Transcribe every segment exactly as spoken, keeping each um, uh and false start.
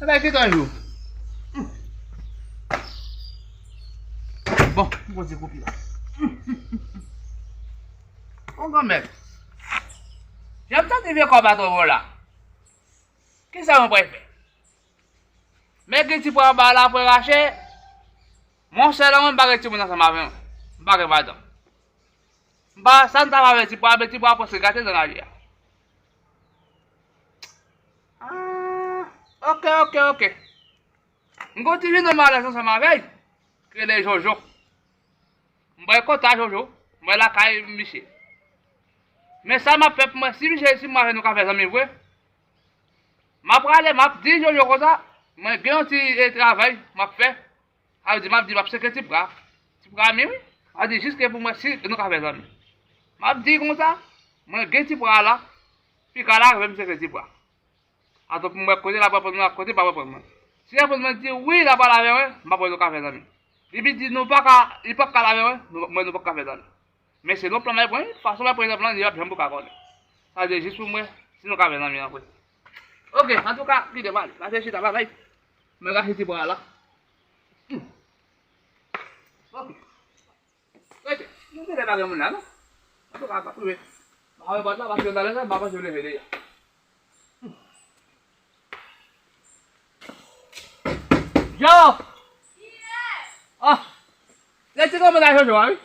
Ebyen, kite yon jou. Bon, m poze koupi la. Bon, granmèt. Jan m santi vye kò pa twò bon la. Kisa mwen pral fè? Men gen ti pwa anba la pou rache. Monchè, la mwen m pa gen timoun ansanm avè mwen. M pa gen madanm. M pa, sa m ta va fè ti pwa, men ti pwa pwès gate nan lari a. Ah, ok, ok, ok. M gon ti jennonm alèz ansanm avè l, ki rele Jojo. M bay kontak Jojo, m bay lakay misye. Men sa m ap fè pou mwen, si misye, si mwen avè nou ka fè zanmi vre, m ap prale, m ap di Jojo konsa, mwen gen yon ti, eh, travay m ap fè. Sa vle di, m ap di, m ap seke ti bra. Ti bra mi, wi. Sa vle di, jiske pou mwen, si nou ka fè zanmi. M ap di konsa, mwen gen ti bra la, pika la, avè m seke ti bra. Atò pou m wè kote l ap reponn mwen ak kote l p ap reponn mwen. Si l reponn mwen di wi, l ap pale avè mwen, m ap wè nou ka fè zanmi. Epi di nou pa ka, li p ap ka pale avè mwen, nou, mwen nou p ap ka fè zanmi. Men selon plan m ap pran, fason m ap pran plan, li p ap janm pou ka konnen. Sa vle di jis pou mwen, si nou ka fè zanmi an vre. Ok, antouka, kite m ale. Pase chita, babay. Mwen rache ti bra la. Hmm. Ok. Rete. Nou te lè pa gen moun la, non? Antouka, pa twouve. Mwen pa wè pòt la, paske talè sa, m pa panse yo leve deja. Jo! Ah! Lè ti kòmandan Jojo a, wi.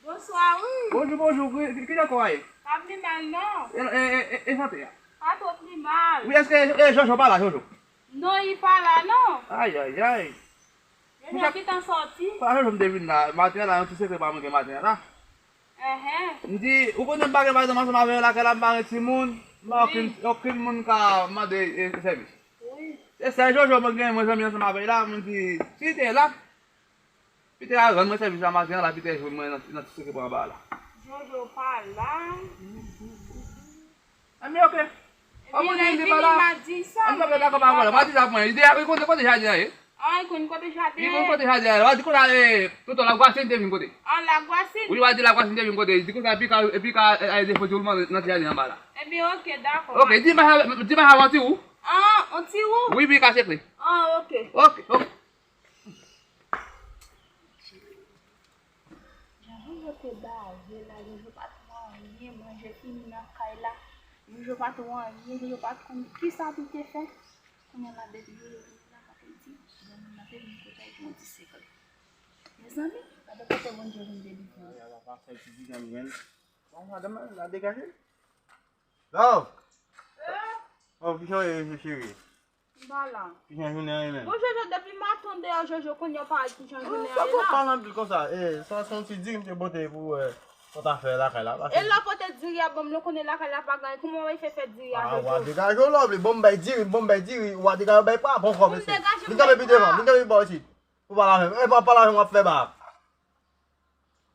Bonswa, wi. Bonjou, bonjou. Ki, ki, ki jan kò a ye? Pa pli mal, non. E, e, e, e, e sante a? Pa twò pli mal. Wi, èske, e, Jojo pa la, Jojo? Non, li pa la, non. Ay, ay, ay. Jojo gentan sòti. Kote Jojo m te vin la? Maten an la, yon ti sekrè pa mwen gen maten an la. Enhen. M di, ou konnen m pa gen madanm ansanm avè yo lakay la, m pa gen timoun, m pa okenn, okenn moun ka mande, e, sèvis. Wi. Se sèl Jojo mwen gen, mwen zanmi ansanm avè l la, mwen di, si li te la, li te ka rann mwen sèvis la maten an la, li te jwenn mwen nan, nan ti sekrè anba la. Jojo pa la. Enben, ok. Epi lè l vini, m a di sa. Ann fè dakò pa vòlè. M a di sa pou mwen. Li deja, li konn kote jaden an ye. Ah, li konn kote jaden an. Li konn kote jaden an. W a di konsa, e, tonton Lagwasin te vin kote. Ah, Lagwasin? Wi, w a di Lagwasin te vin kote. Li di konsa, epi ka, epi ka, e, e, defo ti woulman nan ti jaden anba la. Ebyen, ok, dakò. Ok, di m a, di m a avanti ou. Ah, on ti ou? Wi, wi, ka sekrè. Ah, ok. Ok, ok. Jan Jojo te baze la, Jojo pa t wè anyen, manje fini nan kay la. Jojo pa t wè anyen, Jojo pa t konn kisa pou l te fè. Kounye a la, depi Jojo vini la, m ap di, granmoun nan te vin kote l pou yon ti sekrè. Mezanmi, gade kote Bondye vin delivre m. Ay, ala pa fè ti di granmoun. Bon, madanm nan degaje. Love! Oh, kijan w ye, cheri? M pa la. Kijan jounen an ye menm? Bon, Jojo, depi maten w deyò, Jojo, kounye a w pa wè kijan jounen an ye la. Poko pale anpil konsa. E, sa se yon ti diri m te pote pou, e, pou ta fè lakay la. E lè w pote diri a ban m, lè w konnen lakay la pa gen anyen, kòman w fè fè diri a, Jojo? A, w a degaje w, Love, li ban m bay diri, ban m bay diri, w a degaje w bay pa, pran kòb mesye. Vin kanpe pi devan, vin kanpe pi bò isit. Ou pale avè m. E, pa pale avè m, w ap fè ba.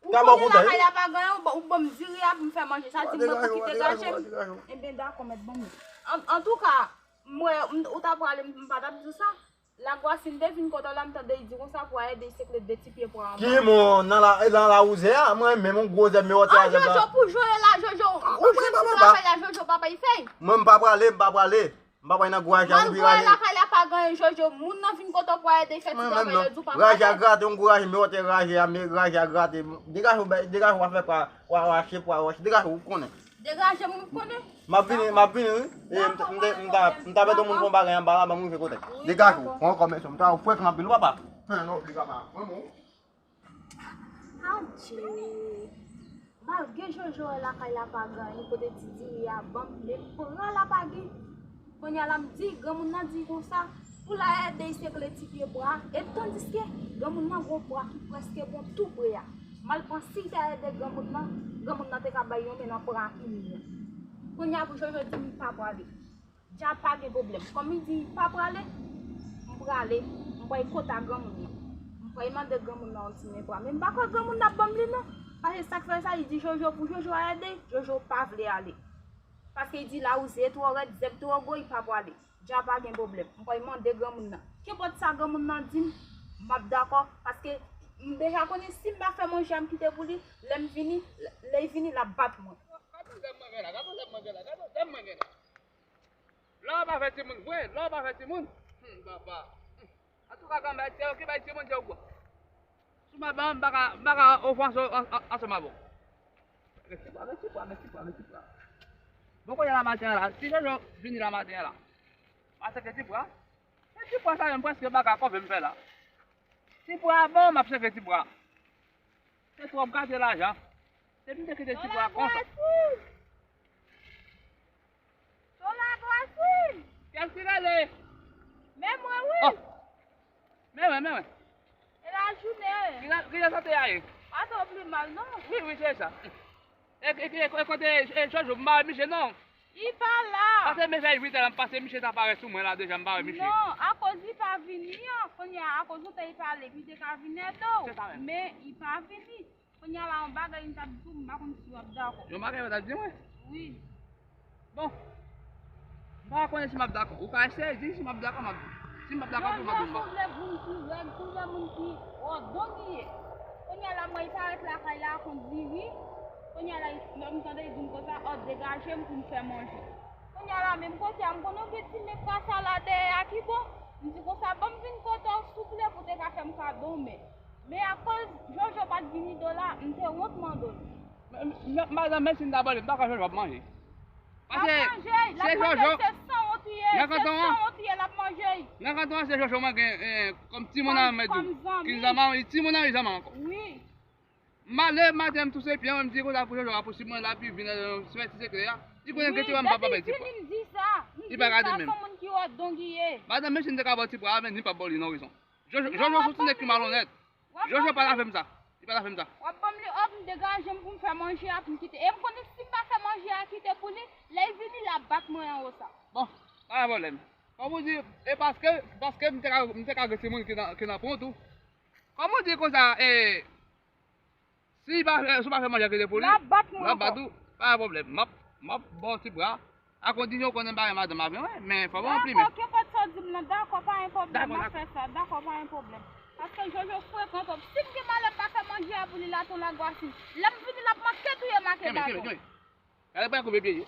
Ou konnen lakay la pa gen anyen, ou ban m diri a pou m fè manje. Sa di m mwen pou kite gaje m. Ebyen, dakò, mèt ban m li. An, antouka, m wè, m, ou ta prale, m, m pa t ap di w sa. Lagwasin te vin kote w la, m tande li di konsa pou al ede l sekle de ti pye pwa anba. Ki moun nan la, nan lawouze a? Mwen menm, yon gwo zèb, men wòtè a zèb la. Jojo, pou Jojo la, Jojo, ou pran ti travay la, Jojo, pa bay fèy. Mwen, m pa prale, m pa prale. M pa pral nan gwo raje a, m oubli raje. Malgre lakay la pa gen anyen, Jojo, moun nan vin kote w pou al ede l fè ti travay yo, di w pa prale. Raje a grate, yon gwo raje, men wòtè raje a, men raje a grate. Degaje w, bay, degaje w, w a fè pa, w a rache, w a rache, degaje w, ou konnen. Degaje m, ou konnen. M ap vini, m ap vini, wi. E, m, m, m ta, m ta mande yon moun fè yon bagay anba la, ban m rive kote. Degaje w, pran kòb mesye, m ta fè w anpil, papa. Hen, non, oubli papa. Mwen bon. Adje! Malgre Jojo wè lakay la pa gen anyen, li pote ti diri a ban m, men pran la pa gen. Kounye a la m di, granmoun nan di konsa, pou l al ede l sekle ti pye pwa, e tandiske granmoun nan gon pwa ki prèske bon tou pre a. M al panse si l te al ede granmoun nan, granmoun nan te ka bay yon men nan pwa a ki mou an. Kounye a pou Jojo di m li pa prale. Dja pa gen pwoblèm. Kòm li di pa prale, m prale, m pral kota granmoun nan. M pral mande granmoun nan yon ti men pwa. Men m pa kwè granmoun nan ap ban m li non. Paske sa k fè sa, li di Jojo, pou Jojo al ede, Jojo pa vle ale. Paske li di lawouze twò rèd, zèb twò gwo, li pa prale. Dja pa gen pwoblèm. M pral mande granmoun nan. Kenpòt sa granmoun nan di m, m ap dakò. Paske m deja konnen si m pa fè manje a m kite pou li, lè m vini, lè l vini, l ap bat mwen. Gade zèb mwen gen la, gade zèb mwen gen la, gade zèb mwen gen la. Lò pa fè timoun vre, lò pa fè timoun. Hmm, papa. Hmm. Antouka, granmèt, se yo ki bay timoun, se yo pran. Si w pa ban, m pa ka, m pa ka ofanse an- an- ansanm avè w. Gen ti pwa, gen ti pwa, gen ti pwa, gen ti pwa. Bon, kounye a la maten an la, si Jojo vini la maten an la, m a sèke ti pwa. Se ti pwa sa menm prèske m pa ka kòve m fè la. Ti pwa bon, m ap sèke ti pwa. Se twòp gate lajan. Depi m te kite ti pwa konsa. Ton Lagwasin! Kiyès ki rele? Men mwen, wi. Oh! Men mwen, men mwen. E lajounen. Kijan, kijan sante a ye? Pa twò pi mal, non. Wi, wi, se sa. E, e, e, e kote, e, Jojo, m pa wè misye, non. Li pa la. Pase men fè uit è la m pase, misye ta parèt sou mwen la deja, m pa wè misye. Non, akoz li pa vini an, kounye a, akoz ou te pale, li te ka vini eto. Se sa menm. Men li pa vini. Kounye a la, yon bagay m t ap di w, m pa konn si w ap dakò. Yon bagay w t ap di mwen? Wi. Bon. M pa konnen si m ap dakò. Ou ka eseye di si m ap dakò, m ap di. Si m p ap dakò tou, m ap di w non. Jojo sanble moun ki rèd, sanble moun ki wòdon li ye. Kounye a la, mwen, li parèt lakay la ak yon diri. Kounye a la, lè m tande li di m konsa, ò, degaje m pou m fè manje. Kounye a la, menm kote a, m konnen w gen ti nèg ka sa la dèyè a ki bon. M di konsa, ban m vin kote w souple pou w te ka fè m kado, men. Men akoz Jojo pa t vini do la, m te wont mande w li. M, m, madanm, menm si m ta mande, m pa kwè Jojo ap manje. Pase se Jojo. Se sanwont li ye, se sanwont li ye, l ap manje. Nan kanton an, se Jojo mwen gen, eh, kòm timoun an, mwen di w. Ki zanmi, timoun an, li zanmi ankò. Wi. M ale maten, m touse pye mwen, m di konsa pou Jojo a posib mwen la, epi vin, eh, sou ti sekrè a. Li konnen gen ti pwa m pa bay ti pwa. Li pa gade menm. Madanm, menm si m te ka ba w ti pwa a, men li p ap ba w li nan rezon. Jojo, Jojo se yon ti nèg ki malonèt. Jojo pa ta fè m sa. Li pa ta fè m sa. W ap ban m li, ò, m degaje m pou m fè manje a pou m kite. E m konnen si m pa fè manje a kite pou li, lè l vini, l ap bat mwen anwo sa. Bon, pa gen pwoblèm. Kòm ou di, e paske, paske m te ka, m te ka gen timoun ki nan, ki nan pon tou. Kòm ou di konsa, e, si w pa fè, si w pa fè manje a kite pou li, l ap bat mwen ankò. L ap bat ou, pa gen pwoblèm. M ap, m ap ba w ti pwa. A kondisyon w konnen m pa renmen madanm avè w, men fò w ranpli men. Dakò, kenpòt sa w di m nan, dakò, pa gen pwoblèm, m ap fè sa, dakò, pa gen pwoblèm. Paske Jojo frekan twòp. Si m gen malè m pa fè manje a pou li la, ton Lagwasin. Lè m vini, l ap manke touye m ak e baton. Gade, pa koupe pye li.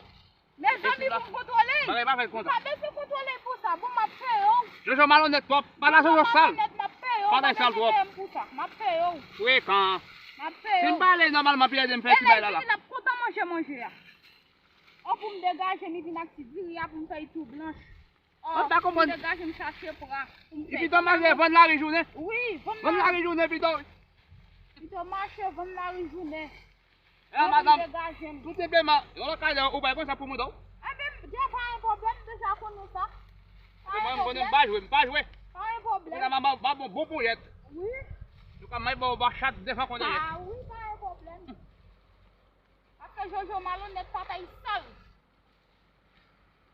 Mezanmi, pou m kontwole. Bagay pa fèt konsa. M pa bezwen kontwole pou sa. Bon, m ap peye w. Jojo malonèt twòp. Bagay Jojo sal. M ap peye w. Bagay sal twòp. M ap peye w. Frekan. M ap peye w. Si m pale nòmalman, pi ede m fè ti bagay la la. Lè l vini, l ap kontan manje manje a. Ò, pou m degaje m, li vin ak ti diri a pou m fè l tou blanch. Ò, m pa konprann. Pou m degaje m chache pwa pou m fè. Epi pito manje, vann lari jounen. Wi, vann lari jounen pito. Pito mache, vann lari jounen. E madanm, tou senpleman, yon lòt kalè ou bay konsa pou mouda w. Enben, gen pa gen pwoblèm, m deja konnen sa. Pa gen pwoblèm. Mwen, m konnen m pa jwe, m pa jwe. Pa gen pwoblèm. Kounye a m a ba w bon, bon ponyèt. Wi. Yo ka may ba w ba chat devan konnen. A wi, pa gen pwoblèm. Paske Jojo malonèt, patay sal.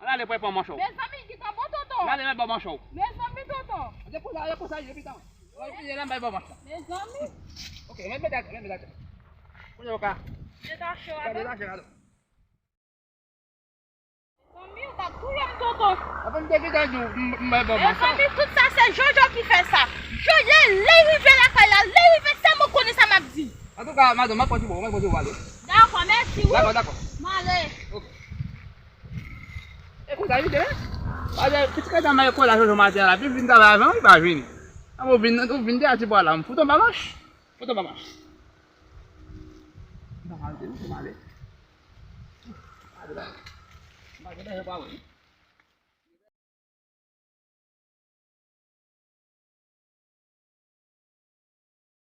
Ann ale pou pran manchè w. Mezanmi, gentan bon tonton. Ann ale, mèt ba w manchè w. Mezanmi, tonton. Se konsa, se konsa, epi tan. Mwen, epi lè m bay ba w manchè. Mezanmi. Ok, mwen mete atè, mwen mete atè. Kounye a w ka. Detache w atè. Detache w atè. Mezanmi, ou t ap touye m, tonton. Apa m te gentan di w, m, m bay ba w manchè. Mezanmi, tout sa, se Jojo ki fè sa. Jojo, lè l rive lakay la, lè l rive, sèlman konnen sa m ap di. Antouka, madanm, m ap pran ti bo, m ap pran ti bo ale. Dakò, mèsi, wi. Dakò, dakò. M ale. Ok. E konsa li te ye? Pase pitit kay sa m al ekòl la Jojo maten an la, pi vin travay avè m, li pa vini. An ou vin, ou vin de ati bò la, m fout anba mach. Fout anba mach. M pa ka rete, m ale. Ale la. M pa gen lè pa wè.